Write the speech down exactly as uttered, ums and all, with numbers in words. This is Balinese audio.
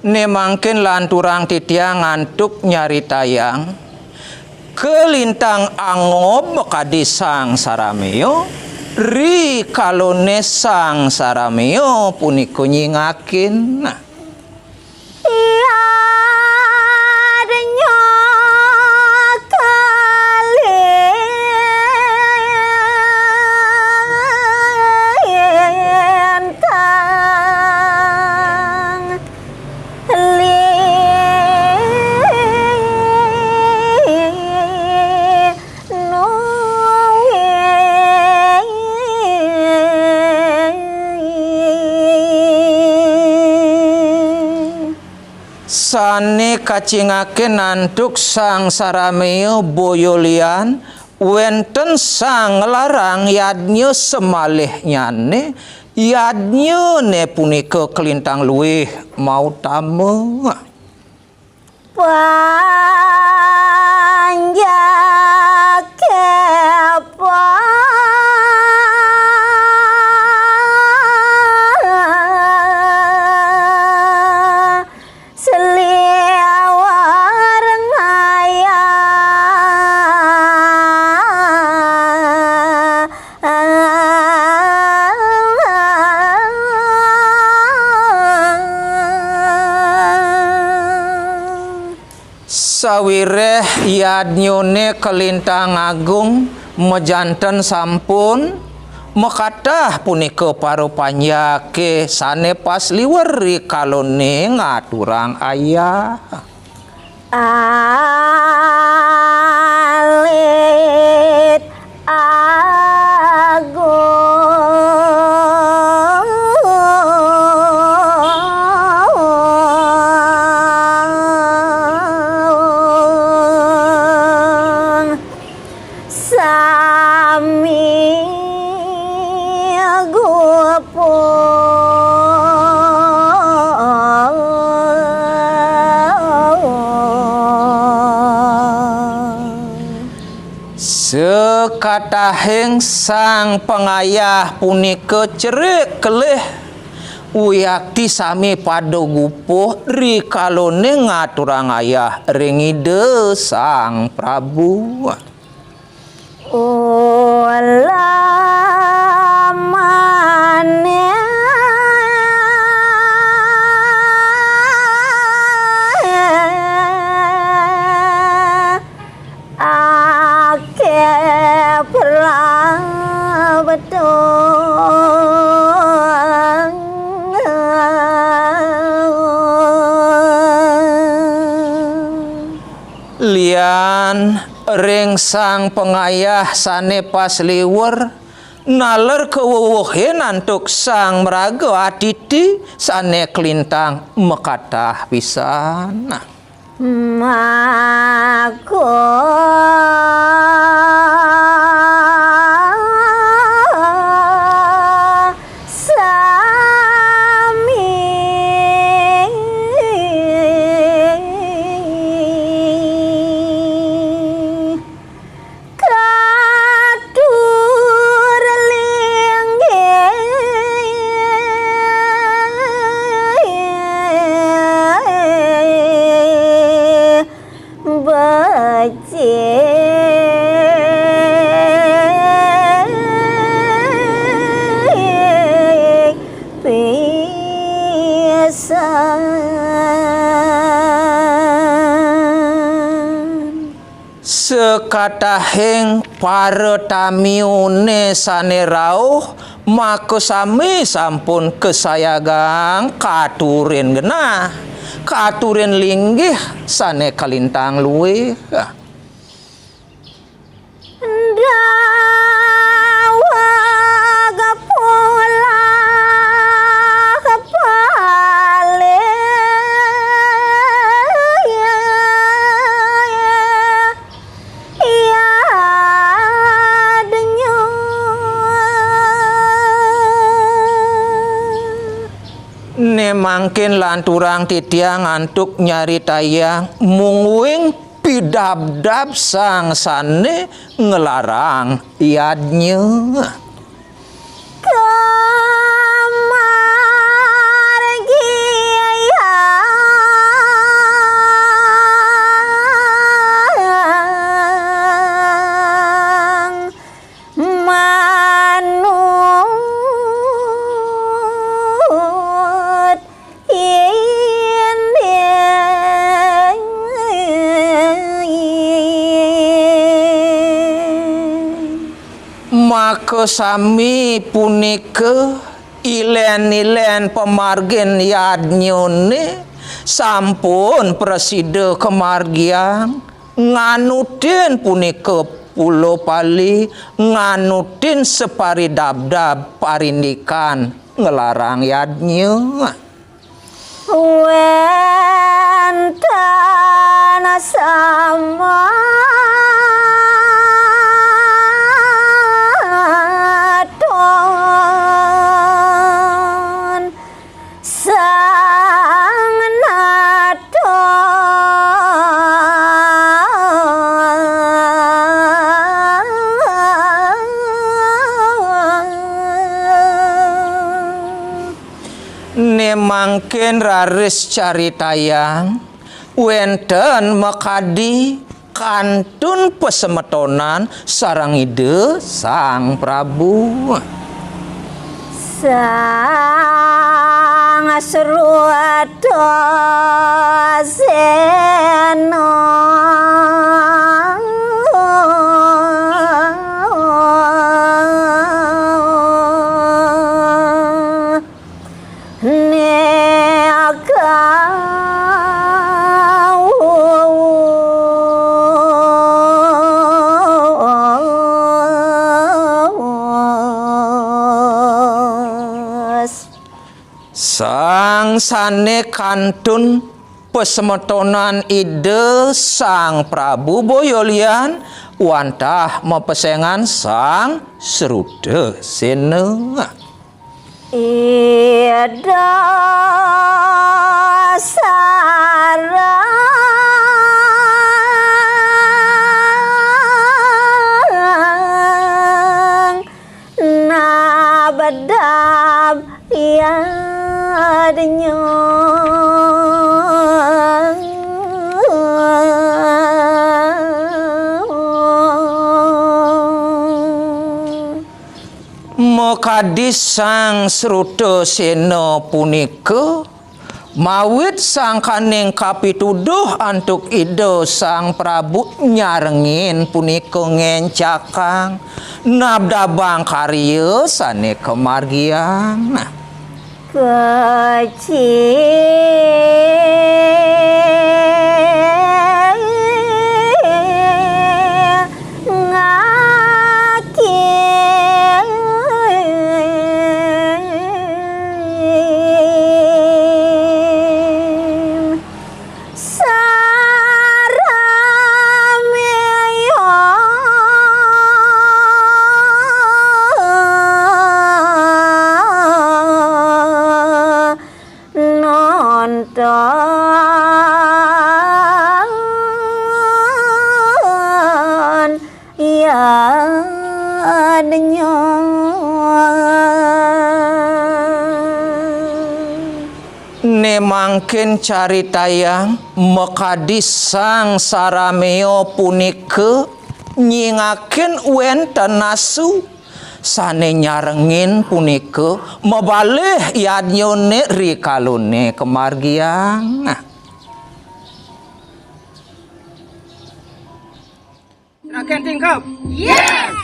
Né mangkin lanturang titiang antuk nyaritayang kalintang angob makadi Sang Sarameya, ri kalané Sang Sarameya punika nyingakin. Nah. Yadnya kalintang sané kacingakin antuk Sang Sarameya boya lian, wénten sang nglarang yadnya samalihnyané, yadnyané punika kalintang luih mautama. Panjaké seliwer ngayah. Sawiréh yadnyané kalintang agung majanten sampun, makatah punika para panjaké sané pas liwer ri kalané ngaturang ayah. Alit agung. Sami gupur. Sekatahing sang pangayah punika cerik kelih, wiakti sami pada gupuh rikalané ngaturang ayah ring Ida Sang Prabu. Ulamané aké prabédang. Lian ring sang pangayah sané pas liwer, naler kawewehin antuk sang maraga atiti sané kalintang makatah pisan. Maka sami katur linggih becik pisan. Sekatahing para tamiuné sané rauh, maka sami sampun kasayagang katurin genah, katurin linggih sané kalintang luih. Daweg pulang palih. Yadnya. Né mangkin lanturang titiang antuk nyaritayang mungguing pidabdab sang sané nglarang yadnya. Kamargi Kasami punika ilen-ilen pamargin yadnyane sampun prasida kamargiang nganutin punika pula pali, nganutin saparidabdab parindikan nglarang yadnya. Wénten samaton sang naton. Né mangkin raris caritayang, wénten makadi kantun pasemetonan sareng Ida Sang Prabu. Sang Sruta Séna. Neka Sang sané kantun pasemetonan Ida Sang Prabu boya lian wantah mapesengan Sang Sruta Séna. Ida sareng nabdab yadnya. Makadi Sang Sruta Séna punika, mawit sangkaning kapituduh antuk Ida Sang Prabu nyarengin punika ngencakang, nabdabang karya sané kamargiang. Kecil ngakin sarameya nonton yadnya. Né mangkin caritayang makadi sang sarameya punika nyingakin wénten asu sané nyarengin punika mabalih yadnyané rikalané kamargiang. Raken Tingkep. Yes.